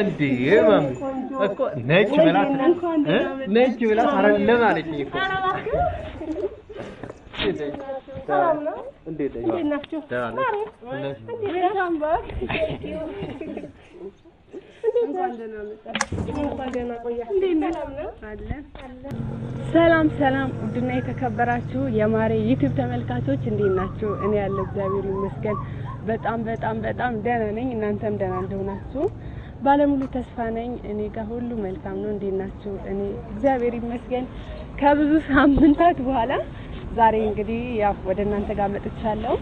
እንዴ ማሚ እኮ ነች ብላት ነች ብላት አይደለም አለችኝ እኮ። እንዴት ናችሁ? ሰላም ሰላም፣ ውድና የተከበራችሁ የማሬ ዩቲዩብ ተመልካቾች እንዴት ናችሁ? እኔ ያለው እግዚአብሔር ይመስገን በጣም በጣም በጣም ደህና ነኝ። እናንተም ደህና እንደሆናችሁ ባለሙሉ ተስፋ ነኝ። እኔ ጋር ሁሉ መልካም ነው። እንዴት ናችሁ? እኔ እግዚአብሔር ይመስገን ከብዙ ሳምንታት በኋላ ዛሬ እንግዲህ ያው ወደ እናንተ ጋር መጥቻለሁ።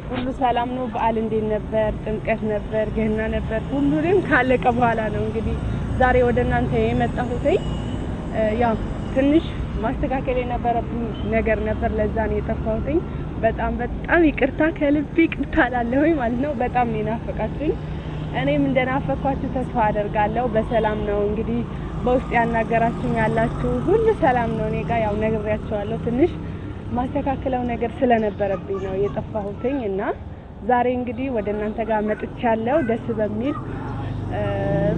ሁሉ ሰላም ነው። በዓል እንዴት ነበር? ጥምቀት ነበር፣ ገና ነበር። ሁሉንም ካለቀ በኋላ ነው እንግዲህ ዛሬ ወደ እናንተ የመጣሁት። ያው ትንሽ ማስተካከል የነበረብኝ ነገር ነበር፣ ለዛ ነው የጠፋሁት። በጣም በጣም ይቅርታ፣ ከልቤ ይቅርታ እላለሁኝ ማለት ነው። በጣም ነው የናፈቃችሁኝ። እኔም እንደናፈኳችሁ ተስፋ አደርጋለሁ። በሰላም ነው እንግዲህ በውስጥ ያናገራችሁኝ ያላችሁ ሁሉ ሰላም ነው። እኔ ጋር ያው ነግሬያችኋለሁ። ትንሽ ማስተካከለው ነገር ስለነበረብኝ ነው የጠፋሁትኝ እና ዛሬ እንግዲህ ወደ እናንተ ጋር መጥቻለሁ። ደስ በሚል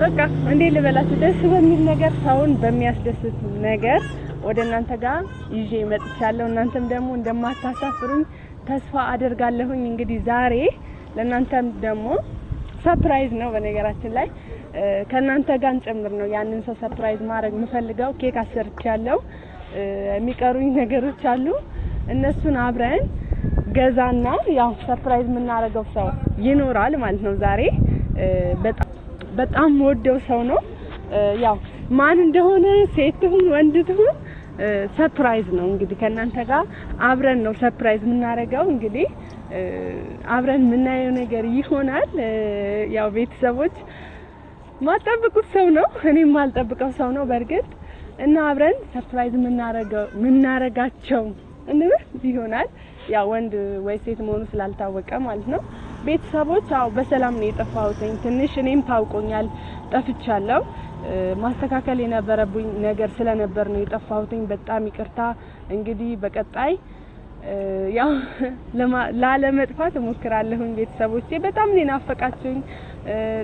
በቃ እንዴት ልበላችሁ፣ ደስ በሚል ነገር፣ ሰውን በሚያስደስት ነገር ወደ እናንተ ጋር ይዤ መጥቻለሁ። እናንተም ደግሞ እንደማታሳፍሩኝ ተስፋ አደርጋለሁኝ። እንግዲህ ዛሬ ለእናንተም ደግሞ surprise ነው። በነገራችን ላይ ከእናንተ ጋር ጭምር ነው ያንን ሰው surprise ማድረግ የምፈልገው። ኬክ አሰርቻለሁ። የሚቀሩኝ ነገሮች አሉ። እነሱን አብረን ገዛና ያው surprise የምናደርገው ሰው ይኖራል ማለት ነው። ዛሬ በጣም በጣም ወደው ሰው ነው። ያው ማን እንደሆነ ሴት ትሁን ወንድ ትሁን surprise ነው። እንግዲህ ከእናንተ ጋር አብረን ነው surprise የምናደርገው። እንግዲህ አብረን የምናየው ነገር ይሆናል። ያው ቤተሰቦች ማጠብቁት ሰው ነው፣ እኔም ማልጠብቀው ሰው ነው በእርግጥ እና አብረን surprise የምናረገው የምናረጋቸው እንበል ይሆናል። ያው ወንድ ወይ ሴት መሆኑ ስላልታወቀ ማለት ነው። ቤተሰቦች አዎ በሰላም ነው የጠፋሁትኝ። ትንሽ እኔም ታውቆኛል ጠፍቻለሁ። ማስተካከል የነበረብኝ ነገር ስለነበር ነው የጠፋሁትኝ። በጣም ይቅርታ። እንግዲህ በቀጣይ ያው ላለመጥፋት እሞክራለሁኝ። ቤተሰቦቼ በጣም ነው የናፈቃችሁኝ።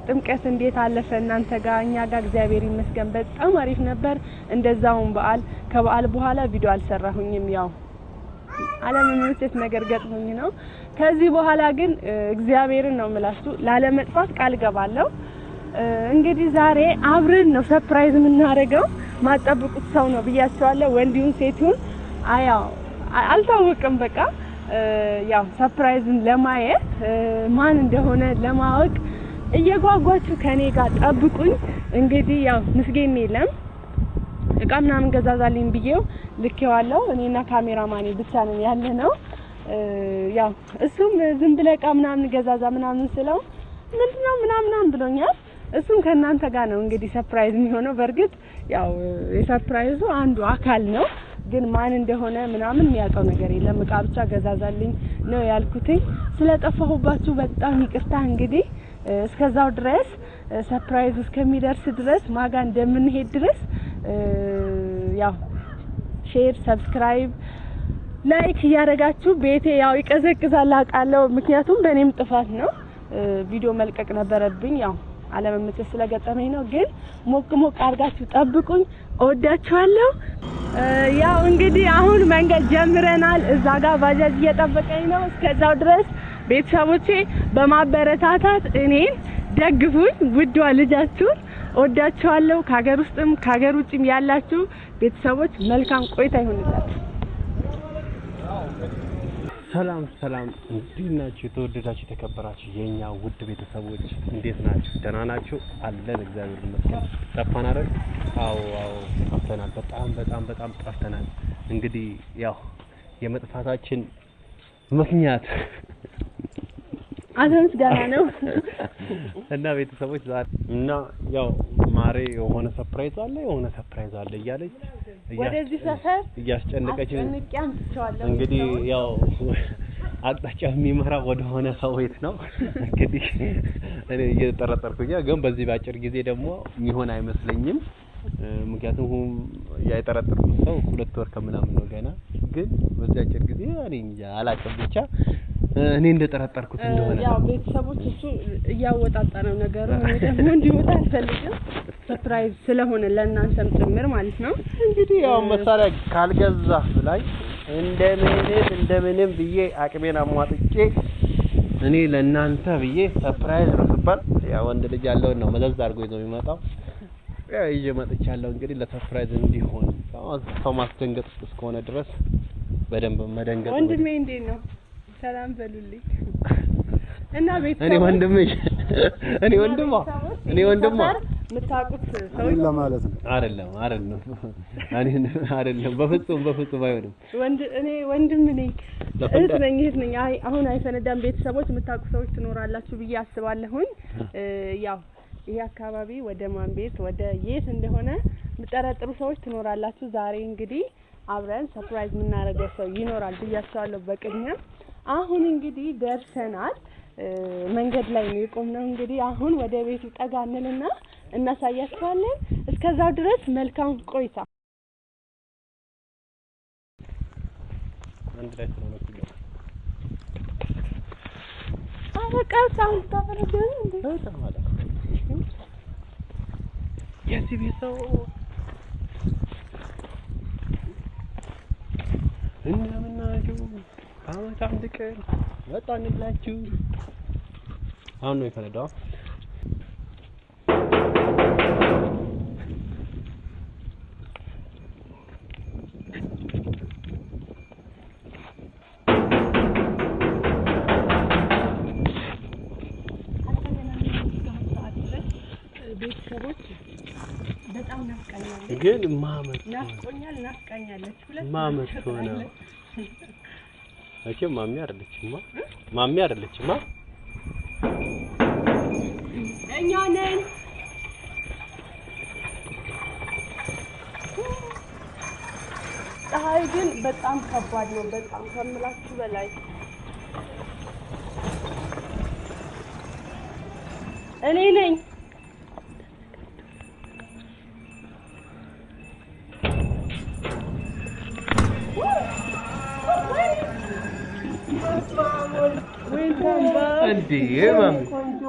ጥምቀት እንዴት አለፈ እናንተ ጋር? እኛ ጋር እግዚአብሔር ይመስገን በጣም አሪፍ ነበር። እንደዛውም በዓል ከበዓል በኋላ ቪዲዮ አልሰራሁኝም፣ ያው አለመመቸት ነገር ገጥሞኝ ነው። ከዚህ በኋላ ግን እግዚአብሔርን ነው የምላችሁ ላለመጥፋት ቃል ገባለሁ። እንግዲህ ዛሬ አብረን ነው surprise የምናደርገው። ማጠብቁት ሰው ነው ብያቸዋለሁ። ወንድ ይሁን ሴት ይሁን አያው አልታወቅም። በቃ ያው surprise ን ለማየት ማን እንደሆነ ለማወቅ እየጓጓችሁ ከኔ ጋር ጠብቁኝ። እንግዲህ ያው ምስጌን የለም እቃ ምናምን ገዛዛልኝ ብዬው ልኬዋለሁ። እኔና ካሜራማኔ ብቻ ነን ያለ ነው። ያው እሱም ዝም ብለህ እቃ ምናምን ገዛዛ ምናምን ስለው ምንድነው ምናምናም ብሎኛል። እሱም ከእናንተ ጋር ነው እንግዲህ surprise የሚሆነው። በእርግጥ ያው የ surprise ኡ አንዱ አካል ነው፣ ግን ማን እንደሆነ ምናምን የሚያውቀው ነገር የለም። እቃ ብቻ ገዛዛልኝ ነው ያልኩትኝ። ስለጠፋሁባችሁ በጣም ይቅርታ። እንግዲህ እስከዛው ድረስ surprise ኡ እስከሚደርስ ድረስ ማጋ እንደምንሄድ ድረስ ያው share፣ subscribe፣ like እያደረጋችሁ ቤቴ ያው ይቀዘቅዛል አውቃለሁ። ምክንያቱም በእኔም ጥፋት ነው ቪዲዮ መልቀቅ ነበረብኝ። ያው አለመመቸት ስለገጠመኝ ነው። ግን ሞቅ ሞቅ አድርጋችሁ ጠብቁኝ። እወዳችኋለሁ። ያው እንግዲህ አሁን መንገድ ጀምረናል። እዛ ጋር ባጃጅ እየጠበቀኝ ነው። እስከዛው ድረስ ቤተሰቦቼ በማበረታታት እኔን ደግፉኝ። ውዷ ልጃችሁን እወዳችኋለሁ። ከሀገር ውስጥም ከሀገር ውጭም ያላችሁ ቤተሰቦች መልካም ቆይታ ይሁንላችሁ። ሰላም ሰላም፣ እንዴት ናችሁ? የተወደዳችሁ የተከበራችሁ የኛ ውድ ቤተሰቦች እንዴት ናችሁ? ደህና ናችሁ? አለን፣ እግዚአብሔር ይመስገን። ጠፋን አይደል? አዎ አዎ፣ ጠፍተናል። በጣም በጣም በጣም ጠፍተናል። እንግዲህ ያው የመጥፋታችን ምክንያት አቶ ምስጋና ነው እና ቤተሰቦች ዛሬ እና ያው ማሬ የሆነ surprise አለ የሆነ surprise አለ እያለች ወደዚህ ሰፈር እያስጨነቀች አስጨንቄ አምጥቼዋለሁ። እንግዲህ ያው አቅጣጫ የሚመራ ወደ ሆነ ሰው ቤት ነው። እንግዲህ እኔ እየጠረጠርኩኝ፣ ግን በዚህ በአጭር ጊዜ ደግሞ የሚሆን አይመስለኝም። ምክንያቱም የጠረጠርኩት ሰው 2 ወር ከምናምን ነው ገና። ግን በዚህ አጭር ጊዜ እኔ እንጃ አላውቅም። ብቻ እኔ እንደጠረጠርኩት እንደሆነ ያው ቤተሰቦች እሱ እያወጣጣ ነው ነገሩ። እኔ ደግሞ እንዲወጣ አልፈልግም። Surprise ስለሆነ ለእናንተም ጭምር ማለት ነው። እንግዲህ ያው መሳሪያ ካልገዛህ ብላኝ እንደምንም ብዬ አቅሜን አሟጥጬ እኔ ለእናንተ ብዬ surprise ነው ስባል ያው ወንድ ልጅ ያለውን ነው መዘዝ አድርጎ ይዞ የሚመጣው። ያው ይዤ መጥቻለሁ። እንግዲህ ለ surprise እንዲሆን ሰው ማስደንገጥ እስከሆነ ድረስ በደንብ መደንገጥ። ወንድሜ እንዴት ነው? ሰላም በሉልኝ። እና ቤተሰቦች እኔ ወንድምሽ እኔ ወንድሟ እኔ ወንድሟ የምታውቁት ሰዎች ለማለት ነው። አይደለም አይደለም እኔ አይደለም፣ በፍጹም በፍጹም አይሆንም። ወንድ እኔ ወንድም ነኝ፣ እህት ነኝ፣ እህት ነኝ። አይ አሁን አይፈነዳም። ቤተሰቦች የምታውቁ ሰዎች ትኖራላችሁ ብዬ አስባለሁኝ። ያው ይሄ አካባቢ ወደ ማን ቤት ወደ የት እንደሆነ የምጠረጥሩ ሰዎች ትኖራላችሁ። ዛሬ እንግዲህ አብረን surprise የምናደርገው ሰው ይኖራል ብያቸዋለሁ በቅድሚያ። አሁን እንግዲህ ደርሰናል። መንገድ ላይ ነው የቆምነው። እንግዲህ አሁን ወደ ቤቱ ጠጋ እንልና እናሳያችኋለን። እስከዛው ድረስ መልካም ቆይታ። አንድ ላይ ስለሆነ አበቃ። አሁን ታፈረደው እንዴ? በጣም አለ የዚህ ቤት ሰው እንደምን ናችሁ? ከዓመት አንድ ቀን መጣንላችሁ። አሁን ነው የፈነዳው። ቤተሰቦች በጣም ናፍቃኛለች፣ ግን ማመት ናፍቆኛል፣ ናፍቃኛለች። ሁለት ማመት ሆነ። መቼም ማሚ አይደለችማ፣ ማሚ አይደለችማ። እኛ ነን። ፀሐይ ግን በጣም ከባድ ነው፣ በጣም ከምላችሁ በላይ። እኔ ነኝ። እንዴ ማሚ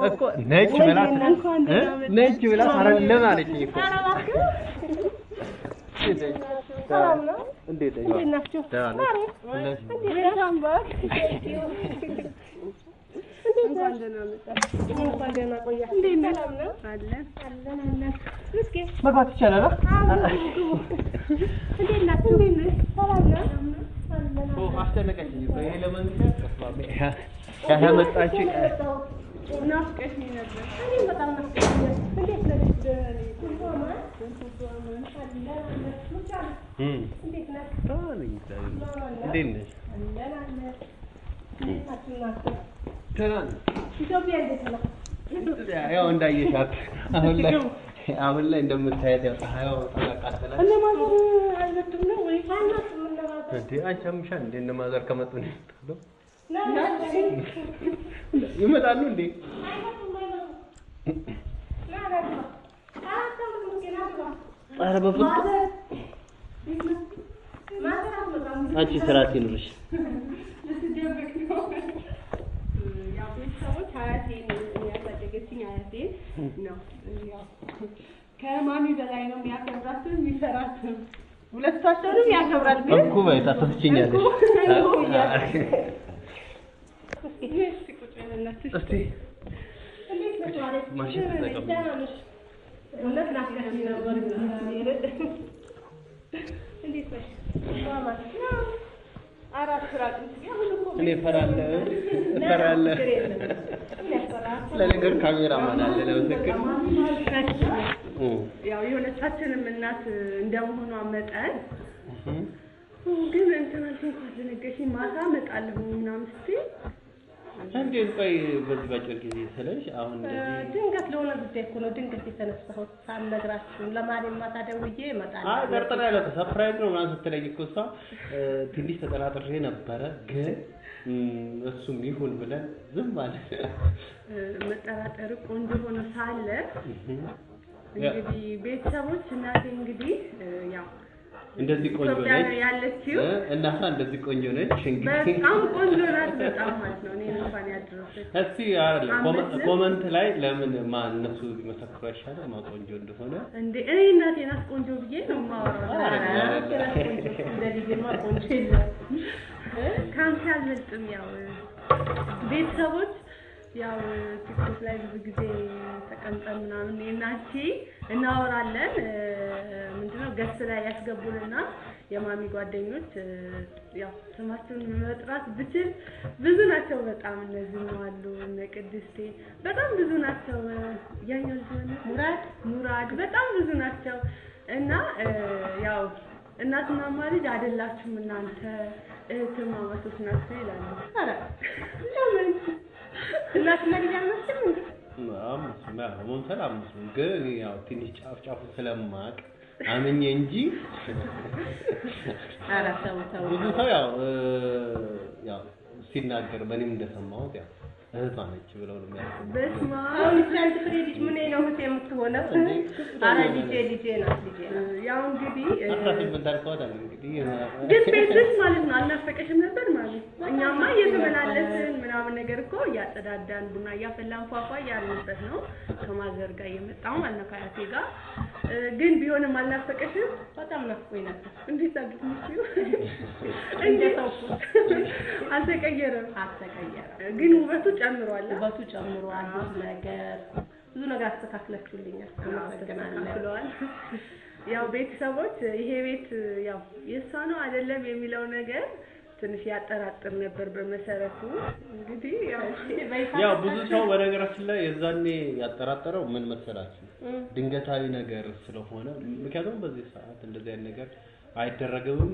እኮ ነጭ ብላ ነጭ ብላ አይደለም አለችኝ እኮ። እንዴት ናችሁ? መግባት ይቻላል። አስጨነቀችኝ እኮ ይሄ ለመንገር ያመጣችው ናፍቀሽኝ ነበር። እንዴት ነሽ? ደህና ነኝ። ያው እንዳየሻት አሁን ላይ እንደምታያት ያው ፀሐይዋ በጣም ያቃጥላል። እነ mother አልመጡም ነው ወይ? እንዴ አንቺ አምሻል እንዴ? እነ mother ከመጡ ነው ይመጣሉ እንዴ? ኧረ በፍፁም አንቺ ስርዓት ይኑርሽ። ልትደብቅ ነው። ያው ቤተሰቦች አያቴን ያሳደገችኝ አያቴን ነው። ያው ከማሚ በላይ ነው የሚያከብራትም የሚፈራትም። ሁለታቸውንም ያከብራል። ግን እንኩ በይ ታሳስችኛለሽ። እስቲ ማሽን ተጠቀም። እኔ እፈራለሁ እፈራለሁ። ለነገሩ ካሜራማን አለ ለምስክር። ያው የሁለታችንም እናት እንደመሆኗ መጠን ግን እንትን አልሽኝ እኮ አስደነገጥሽኝ። ማታ እመጣለሁ ምናምን ስትይ እንዴት ቆይ በዚህ ባጭር ጊዜ ስለሽ አሁን እንደዚህ ድንገት ለሆነ ጉዳይ እኮ ነው ድንገት የተነሳሁት ሳልነግራችሁ። ለማንም ማታ ደውዬ እመጣለሁ። አይ ጠርጥሬያለሁ። Surprise ነው ምናምን ስትለኝ እኮ እሷ ትንሽ ተጠራጥሬ ነበረ፣ ግን እሱም ይሁን ብለን ዝም አለ። መጠራጠር ቆንጆ ሆኖ ሳለ እንግዲህ ቤተሰቦች እናቴ እንግዲህ ያው እንደዚህ ቆንጆ ኢትዮጵያ ነች ነው ያለችው። እናቷ እንደዚህ ቆንጆ ነች። እንግዲህ በጣም ቆንጆ ናት፣ በጣም ማለት ነው። እኔን እንኳን ያደረሰች እስቲ አይደለም አምስት comment ላይ ለምን ማን እነሱ ቢመሰክሩ አይሻልም? ማን ቆንጆ እንደሆነ። እንዴ እኔ እናቴ ናት ቆንጆ ብዬ ነው የማወራው። እንደ ልጄማ ቆንጆ የለም። ከአንቺ አልበልጥም። ያው ቤተሰቦች ያው ቲክቶክ ላይ ብዙ ጊዜ ተቀምጠን ምናምን እኔና አንቺ እናወራለን። ምንድነው guest ላይ ያስገቡንና የማሚ ጓደኞች ያው ስማቸውን መጥራት ብችል ብዙ ናቸው። በጣም እነዚህ ነው አሉ እነ ቅድስቴ በጣም ብዙ ናቸው። ያኛው ልጅ ማነው? ሙራድ ሙራድ በጣም ብዙ ናቸው። እና ያው እናትና ልጅ አይደላችሁም እናንተ እህትማማቾች ናችሁ ይላሉ። ኧረ ለምን? እናትና ልጅ አልመስልም እንዴ? አምስት መምሰል አምስት ግን እኔ ያው ትንሽ ጫፍ ጫፉ ስለማቅ አምኜ እንጂ ኧረ ተው ተው። ብዙ ሰው ያው ያው ሲናገር በእኔም እንደሰማሁት ያው እህቷ ነች ብለው ነው የሚያስቡት። በስመ አብ። አሁን እቺ አንድ ፍሬ ልጅ ምን ነው እህቴ የምትሆነው? እንዴ? ኧረ ልጄ ልጄ ናት ልጄ ናት። ያው እንግዲህ 18 አልከዋታል እንግዲህ። ግን ቤትሽ ማለት ነው አልናፈቀሽም ነበር ማለት ነው? እኛማ እየተመላለስን ምናምን ነገር እኮ እያጸዳዳን ቡና እያፈላን ፏፏ እያልንበት ነው ከማዘር ጋር እየመጣሁ ማለት ነው ከአያቴ ጋር። ግን ቢሆንም አልናፈቀሽም? በጣም ናፍቆኝ ነበር። እንዴት አግኝቼው እንደ ተውኩት። አልተቀየረም። አልተቀየረም። ግን ውበቱ ጨምሯል። ውበቱ ጨምሯል። ብዙ ነገር ብዙ ነገር አስተካክላችሁልኛል። አመሰግናለሁ። ተስተካክለዋል። ያው ቤተሰቦች ይሄ ቤት ያው የእሷ ነው አይደለም የሚለው ነገር ትንሽ ያጠራጥር ነበር በመሰረቱ። እንግዲህ ያው ያው ብዙ ሰው በነገራችን ላይ የዛኔ ያጠራጠረው ምን መሰላችሁ? ድንገታዊ ነገር ስለሆነ፣ ምክንያቱም በዚህ ሰዓት እንደዚህ አይነት ነገር አይደረግምም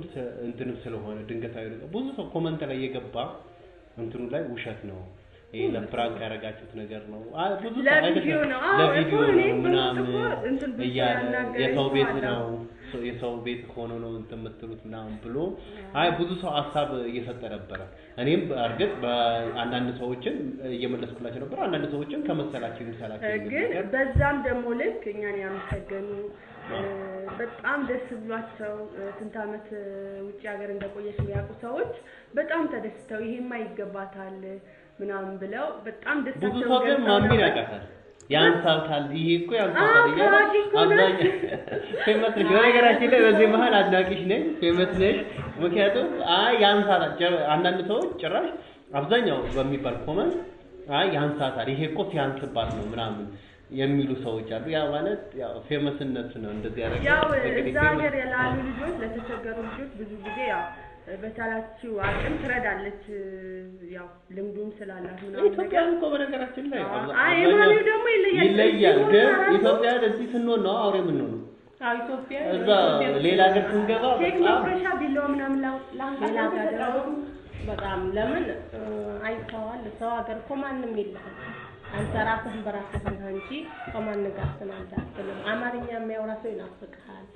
እንትንም ስለሆነ ድንገታዊ ነገር ብዙ ሰው comment ላይ የገባ እንትኑ ላይ ውሸት ነው ይሄ ለ prank ያደረጋችሁት ነገር ነው፣ ብዙ ሰው ለቪዲዮ ነው። አዎ ለቪዲዮ እኮ እኔ ነው ምናምን እኮ እንትን ብዙ እያለ ያናገረኝ የሰው ሰው ቤት አለ። ነው የሰው ቤት ሆኖ ነው እንትን የምትሉት ምናምን ብሎ አይ ብዙ ሰው ሀሳብ እየሰጠ ነበረ። እኔም በእርግጥ በአንዳንድ ሰዎችን እየመለስኩላቸው ነበር። አንዳንድ ሰዎችን ከመሰላቸው ይምሰላቸው የሚል ግን ነገር በዛም ደግሞ ልክ እኛን ያመሰገኑ በጣም ደስ ብሏቸው ስንት ዓመት ውጭ ሀገር እንደቆየች የሚያውቁ ሰዎች በጣም ተደስተው ይሄማ ይገባታል ምናምን ብለው በጣም ብዙ ደስታቸውን ሰው ግን ገልጸው ማሚን ነበር። ያውቃታል፣ ያንሳታል፣ ይሄ እኮ ያንሳታል አዎ፣ እያለ ታዋቂ እኮ ነች። አብዛኛው famous ነች። በነገራችን ላይ በዚህ መሀል አድናቂሽ ነኝ፣ famous ነች። ምክንያቱም አይ ያንሳታል፣ አንዳንድ ሰዎች ጭራሽ አብዛኛው በሚባል comment አይ ያንሳታል፣ ይሄ እኮ ሲያንስባት ነው ምናምን የሚሉ ሰዎች አሉ። ያ ማለት ያው famous ነት ነው እንደዚህ ያደረገው። ያው እንግዲህ እዛ famous ሀገር ላሉ ልጆች ለተቸገሩ ልጆች ብዙ ጊዜ ያው በቻላችው አቅም ትረዳለች። ያው ልምዱም ስላላት ምናምን ነገር ኢትዮጵያን እኮ በነገራችን ላይ አይ አብዛኛው የማሚው ደግሞ ይለያል። ይለያል። እዚህ ግን ቦታ ራሱ ኢትዮጵያ እዚህ ስንሆን ነው አውሬ የምንሆነው። አዎ ኢትዮጵያ እዛ ሌላ ሀገር ስንገባ ኬክ በጣም መፍረሻ ቢላዋ ምናምን ሌላ ላምጣ ሀገር በጣም ለምን አይተዋል። ሰው ሀገር እኮ ማንም የለህም። አንተ ራስህን በራስህ ነህ እንጂ ከማን ጋር ስናንተ አትልም። አማርኛ የሚያወራ ሰው ይናፍቅሃል።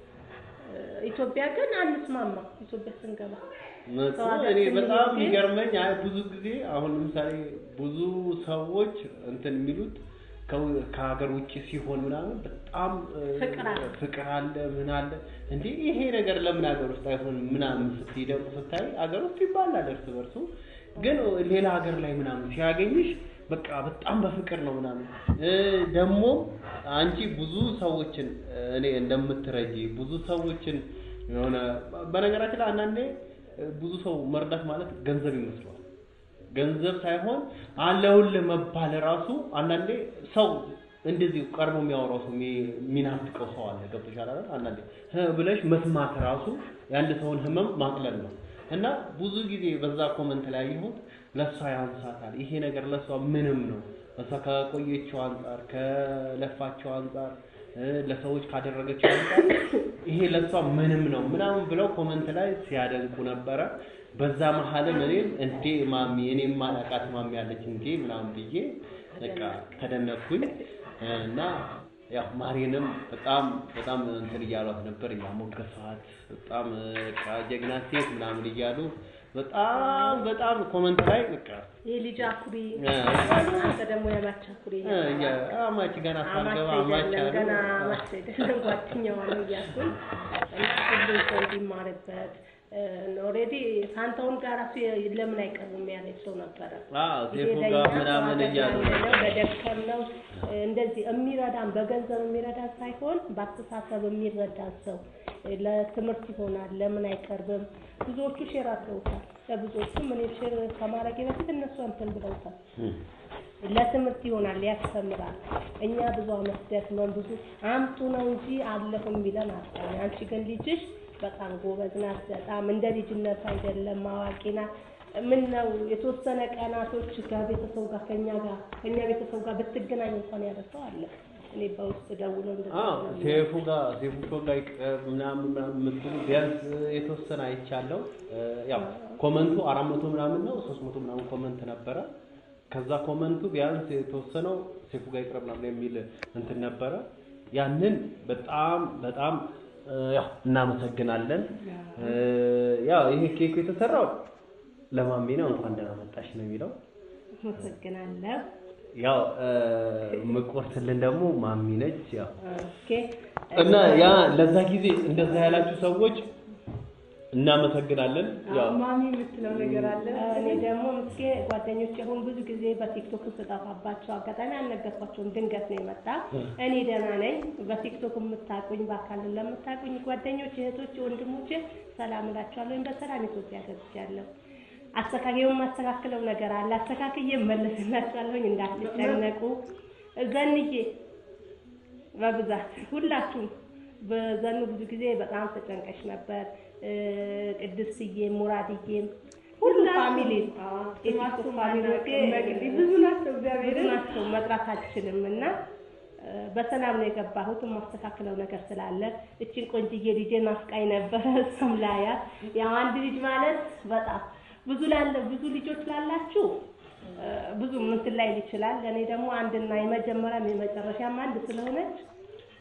ኢትዮጵያ ግን አንስማማ። ኢትዮጵያ ስንገባ መጥፎ ሰው ሀገር እኔ ስንሄድ በጣም ግን የሚገርመኝ አይ ብዙ ጊዜ አሁን ለምሳሌ ብዙ ሰዎች እንትን የሚሉት ከሀገር ውጭ ሲሆን ምናምን በጣም ፍቅር አለ። ፍቅር አለ ምን አለ እንዴ ይሄ ነገር ለምን ሀገር ውስጥ አይሆን ምናምን ስትይ ደግሞ ስታይ ሀገር ውስጥ ይባላል እርስ በርሱ፣ ግን ሌላ ሀገር ላይ ምናምን ሲያገኝሽ በቃ በጣም በፍቅር ነው ምናምን። ደግሞ አንቺ ብዙ ሰዎችን እኔ እንደምትረጂ ብዙ ሰዎችን የሆነ በነገራችን ላይ አንዳንዴ ብዙ ሰው መርዳት ማለት ገንዘብ ይመስለዋል። ገንዘብ ሳይሆን አለሁልህ መባል ራሱ አንዳንዴ ሰው እንደዚህ ቀርቦ የሚያወራው ሰው የሚናፍቀው ሰው አለ። ገብቶሻል አይደል? አንዳንዴ ብለሽ መስማት ራሱ የአንድ ሰውን ህመም ማቅለል ነው። እና ብዙ ጊዜ በዛ comment ላይ ያየሁት ለሷ ያንሳታል፣ ይሄ ነገር ለሷ ምንም ነው፣ እሷ ከቆየችው አንጻር ከለፋችው አንጻር ለሰዎች ካደረገችው አንጻር ይሄ ለሷ ምንም ነው ምናምን ብለው comment ላይ ሲያደንቁ ነበረ። በዛ መሀልም እኔም እንዴ ማሚ እኔም ማላቃት ማሚ አለች እንዴ ምናምን ብዬ በቃ ተደነቅኩኝ። እና ያው ማሪንም በጣም በጣም እንትን እያሏት ነበር፣ እያሞገሷት በጣም በቃ ጀግና ሴት ምናምን እያሉ በጣም በጣም comment ላይ በቃ የልጅ አኩሪ፣ አንተ ደግሞ የአማች አኩሪ፣ አማች ገና ሳልገባ አማች ገና አማች አይደለም ጓደኛዋ ነው እያልኩኝ እና ሁሉም ሰው እንዲማርበት already ፋንታውን ጋር ራሱ ለምን አይቀርብም ያለች ሰው ነበረ። አዎ ሴፉ ጋር ምናምን እያሉ በደከም ነው እንደዚህ የሚረዳን፣ በገንዘብ የሚረዳን ሳይሆን በአስተሳሰብ የሚረዳን ሰው ለትምህርት ይሆናል። ለምን አይቀርብም? ብዙዎቹ share አድርገውታል። ለብዙዎቹም እኔ share ከማድረጌ በፊት እነሱ እንትን ብለውታል። ለትምህርት ይሆናል፣ ያስተምራል። እኛ ብዙ አመት ደክመን ብዙ አምጡ ነው እንጂ አለሁ የሚለን አጣን። አንቺ ግን ልጅሽ በጣም ጎበዝ ናት። በጣም እንደ ልጅነት አይደለም፣ አዋቂ ናት። ምን ነው የተወሰነ ቀናቶች ከቤተሰቡ ጋር ከኛ ቤተሰብ ጋር ብትገናኝ እንኳን ያደርሰው አለ። እኔ በውስጥ ደውሎ እንደዛ ሴፉ ጋር ሴፉ ጋር ይቅር ምናምን ምናምን የምትሉ ቢያንስ የተወሰነ አይቻለሁ። ያው comment ኡ 400 ምናምን ነው፣ 300 ምናምን comment ነበረ። ከዛ comment ኡ ቢያንስ የተወሰነው ሴፉ ጋር ይቅር ምናምን የሚል እንትን ነበረ። ያንን በጣም በጣም ያው እናመሰግናለን። ያው ይሄ ኬኩ የተሰራው ለማሚ ነው። እንኳን ደህና መጣሽ ነው የሚለው። አመሰግናለሁ። ያው ምቆርስልን ደግሞ ማሚ ነች። ያው okay እና ያ ለዛ ጊዜ እንደዛ ያላችሁ ሰዎች እናመሰግናለን። ያው ማሚ የምትለው ነገር አለ። እኔ ደግሞ ምስጌ ጓደኞቼ አሁን ብዙ ጊዜ በቲክቶክ ስጠፋባቸው አጋጣሚ አልነገርኳቸውም፣ ድንገት ነው የመጣ። እኔ ደህና ነኝ። በቲክቶክ የምታውቁኝ በአካል ለምታውቁኝ ጓደኞች፣ እህቶች፣ ወንድሞቼ ሰላም እላችኋለሁ። በሰላም ኢትዮጵያ ገብቻለሁ። አስተካክዬው የማስተካክለው ነገር አለ። አስተካክዬ እመለስላችኋለሁኝ፣ እንዳትጨነቁ። ዘንዬ በብዛት ሁላችሁም በዘኑ ብዙ ጊዜ በጣም ተጨንቀሽ ነበር። ቅድስትዬም ሙራድዬም ሁሉ family የቲክቶክ family ዎቼ ብዙ ናቸው፣ እግዚአብሔር ብዙ ናቸው፣ መጥራት አልችልም። እና በሰላም ነው የገባሁት። የማስተካክለው ነገር ስላለ እችን ቆንጅዬ ልጄ ናፍቃኝ ነበረ። እሷም ላያት ያው አንድ ልጅ ማለት በጣም ብዙ ላለ ብዙ ልጆች ላላችሁ ብዙ እንትን ላይ ይችላል። ለእኔ ደግሞ አንድና የመጀመሪያም የመጨረሻም አንድ ስለሆነች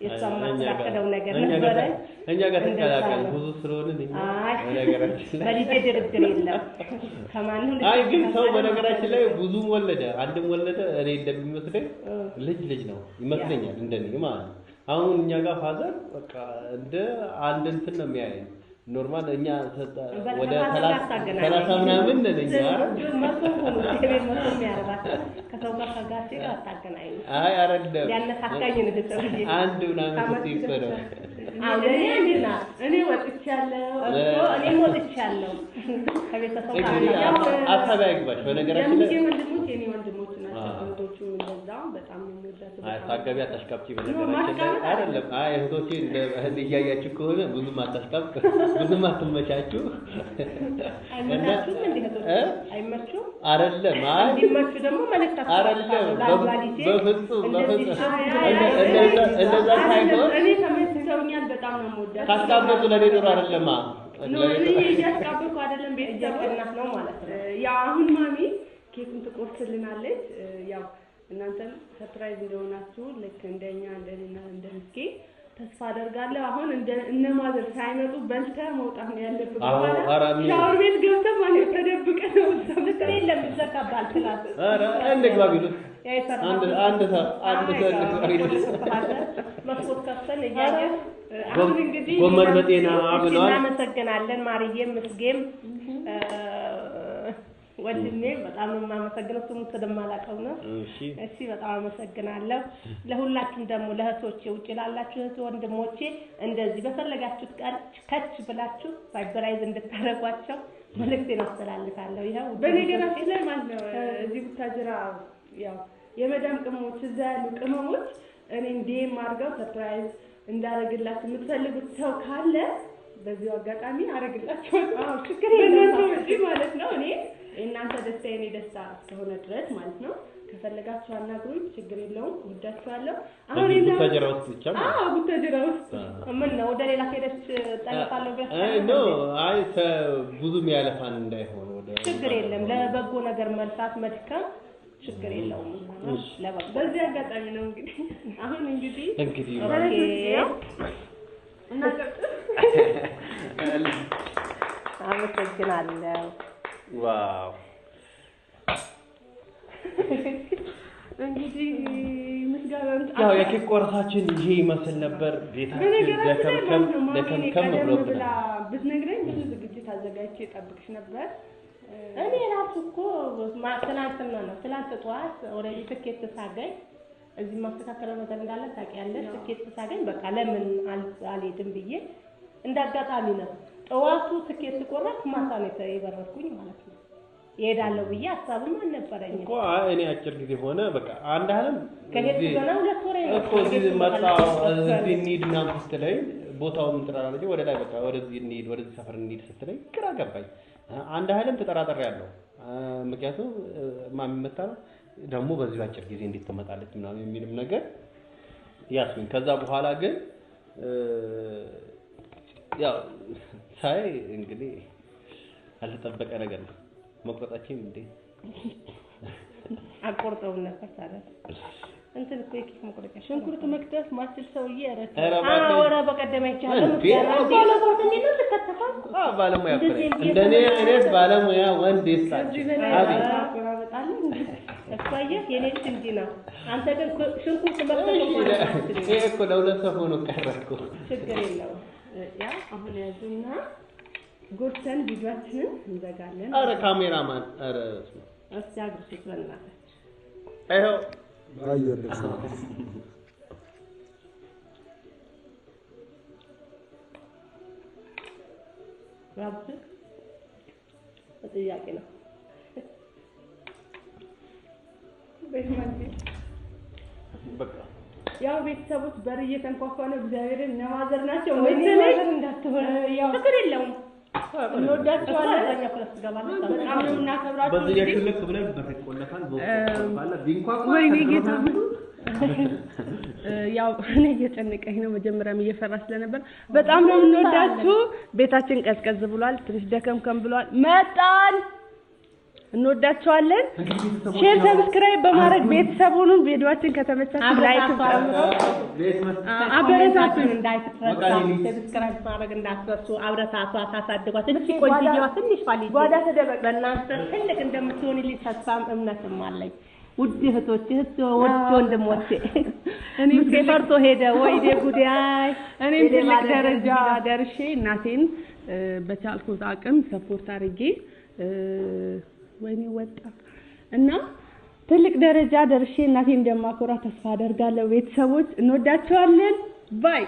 የእሷን ማስተካከለው ነገር ነበረ። እኛ ጋር ተቀላቀል ብዙ ስለሆንን እኛ በነገራችን ላይ በልጄ ድርድር የለም ከማንም። አይ ግን ሰው በነገራችን ላይ ብዙም ወለደ አንድም ወለደ እኔ እንደሚመስለኝ ልጅ ልጅ ነው ይመስለኛል፣ እንደኔ ማለት ነው። አሁን እኛ ጋር father በቃ እንደ አንድ እንትን ነው የሚያየን። normal እኛ ወደ 30 ምናምን ነን እኛ። መቶ ሆኑ እግዚአብሔር መቶ የሚያረባቸው ከሰው ጋር ከጋሼ ጋር አታገናኙ። አይ አይደለም፣ ሊያነካካኝ ነው ሰውዬ። አንድ ምናምን ስትይ እኮ ነው። አዎ ለእኔ አንድ ናት። እኔ ወጥቻለሁ እኮ እኔም ወጥቻለሁ ከቤተሰብ ጋር። እንግዲህ ሀሳብ አይግባሽ። በነገራችን ላይ የምጌ ወንድሞች የኔ ወንድሞች ናቸው። እህቶቹ እንደዛ በጣም ነው የምወዳቸው። አይ ሳትገቢ አታሽቃብጪ። በነገራችን ላይ አይደለም። አይ እህቶቼ እያያችሁ ከሆነ ብዙም አታሽቃብጥ፣ ብዙም አትመቻችሁ። አይመቻችሁም እንዴ እህቶች? አይመቹም? አይደለም። አይ እንዲመቹ ደግሞ መልዕክት አይደለም፣ በፍጹም በፍጹም እንደዛ ሳይሆን እኔ ተመችተውኛል። በጣም ነው የምወዳቸው። ካሽቃበጡ ለኔ ጥሩ አይደለማ። no እኔ እያሽቃበጥኩ አይደለም። ቤተሰብ እየቀናት ነው ማለት ነው። ያው አሁን ማሚ ኬኩን ትቆርስልናለች። ያው እናንተም surprise እንደሆናችሁ ልክ እንደኛ እንደኔና እንደምስጌ ተስፋ አደርጋለሁ። አሁን እንደ እነ mother ሳይመጡ በልተህ መውጣት ነው ያለብህ። አዎ፣ ኧረ እኔ ሻወር ቤት ገብተህ ማለት ተደብቀህ ነው ምክር የለም፣ ይዘጋባል class። ኧረ እንግባ ቢሉት ያ የሰራው አንድ አንድ ሰው አንድ ሰው እንግባ ቢሉት መስኮት ከፍተን እያየን አሁን እንግዲህ ጎመን በጤና ብለዋል። እናመሰግናለን። ማርዬም ምስጌም ወንድሜ በጣም ነው የማመሰግነው። ስሙን ስለማላውቀው ነው። እሺ እሺ፣ በጣም አመሰግናለሁ። ለሁላችሁም ደግሞ ለእህቶቼ፣ ውጭ ላላችሁ እህት ወንድሞቼ እንደዚህ በፈለጋችሁት ቀን ከች ብላችሁ surprise እንድታደርጓቸው መልእክቴን አስተላልፋለሁ። ይኸው በነገራችን ላይ ማለት ነው እዚህ ቡታጅራ ያው የመዳም ቅመሞች እዛ ያሉ ቅመሞች እኔን DM አድርገው surprise እንዳረግላችሁ የምትፈልጉት ሰው ካለ በዚሁ አጋጣሚ አረግላችኋለሁ። አዎ፣ ችግር የለም። በእናንተ ወጪ ማለት ነው። እኔ የእናንተ ደስታ የኔ ደስታ እስከሆነ ድረስ ማለት ነው። ከፈለጋችሁ አናግሩኝ፣ ችግር የለውም። ወዳችኋለሁ። አሁን እዚህ የና- ቡታጅራ ውስጥ ብቻ ማለት አዎ ቡታጅራ ውስጥ ምን ነው ወደ ሌላ ከሄደች ጠልፋለሁ ብለሽ አይ no አይ ብዙም ያለፋን እንዳይሆን ወደ ችግር የለም። ለበጎ ነገር መልፋት መድከም ችግር የለውም። ለበጎ በዚህ አጋጣሚ ነው እንግዲህ አሁን እንግዲህ እንግዲህ እናቀጥል። አመሰግናለሁ። Wow እንግዲህ ምስጋና ያው የኬክ ቆርሳችን ይሄ ይመስል ነበር። ቤታችን ደከምከም ደከምከም ብሎብናል። ብትነግረኝ ብዙ ዝግጅት አዘጋጅቼ እጠብቅሽ ነበር። እኔ ራሱ እኮ ትናንትና ነው ትናንት ጠዋት already ትኬት ሳገኝ እዚህ ማስተካከለው ነገር እንዳለ ታውቂያለሽ። ትኬት ሳገኝ በቃ ለምን አልሄድም ብዬ እንዳጋጣሚ ነው ጠዋቱ ትኬት ቆረጥ ማታ ነው የበረርኩኝ ማለት ነው። እሄዳለሁ ብዬ ሀሳብም አልነበረኝም እኮ እኔ አጭር ጊዜ ሆነ በቃ አንድ አለም ከሄድኩ ገና 2 ወሬ ነው እኮ እዚህ መጣሁ። እዚህ እንሂድ ምናምን ስትለኝ ቦታውን እንትን አላለችም። ወደ ላይ በቃ ወደዚህ እንሂድ ወደዚህ ሰፈር እንሂድ ስትለኝ ግራ ገባኝ። አንድ አለም ተጠራጥሬያለሁ። ምክንያቱም ማሚ መታ ነው ደግሞ በዚህ አጭር ጊዜ እንዴት ትመጣለች ምናምን የሚልም ነገር ያስኩኝ። ከዛ በኋላ ግን ያው ሳይ እንግዲህ አልተጠበቀ ነገር ነው። መቁረጣችን እንዴ አቆርጠው ነበር ታዲያ እንትን እኮ የኬክ መቁረጫ ሽንኩርት መክተፍ ማችል ሰውዬ ኧረ በቀደም አይቻለሁ። ባለሙያ እንደኔ አይነት ባለሙያ ወንድ ይስጣችሁ። አቤት እኮ አየህ የኔ ልጅ እንዲህ ነው። አንተ ግን ሽንኩርት መክተፍ እንኳን ይሄ እኮ ለሁለት ሰው ሆኖ ቀረ እኮ። ችግር የለውም። ያው አሁን ያዙና ጎርሰን ቪዲዮአችንን እንዘጋለን። ኧረ ካሜራማን ኧረ እስኪ አግርሱት በእናታችሁ። ይኸው አየር ልብስ ጥያቄ ነው። በቃ ያው ቤተሰቦች በር እየተንኳኳ ነው። እግዚአብሔርን እነ mother ናቸው መሰለኝ እንዳትሆን ችግር የለውም። እንወዳቸዋለን። በጣም ነው የምናከብራቸው። በዚህ ልክ ብለን በር ይቆለፋል። ወይኔ ጌታ ያው እኔ እየጨነቀኝ ነው። መጀመሪያም እየፈራ ስለነበር በጣም ነው የምንወዳችሁ። ቤታችን ቀዝቀዝ ብሏል፣ ትንሽ ደከምከም ብሏል። መጣን። እንወዳችኋለን። Share፣ subscribe በማድረግ ቤተሰብ ሁኑ። ቪዲዮአችን ከተመቻችሁ like አበረታቱን እንዳይትረሳ፣ subscribe ማድረግ እንዳትረሱ። አብረታቷት፣ አሳድጓት። እቺ ቆንጆዋ ትንሽ ልጅ ጓዳ ተደበቅ። በእናንተ ትልቅ እንደምትሆንልኝ ተስፋም እምነትም አለኝ። ውድ እህቶቼ፣ ውድ ወንድሞቼ፣ እኔም ፈርቶ ሄደ። ወይኔ ጉዴ! እኔም ትልቅ ደረጃ ደርሼ እናቴን በቻልኩት አቅም support አድርጌ ወይኔ ወጣ እና ትልቅ ደረጃ ደርሼ እናቴን እንደማኮራ ተስፋ አደርጋለሁ። ቤተሰቦች እንወዳቸዋለን። Bye።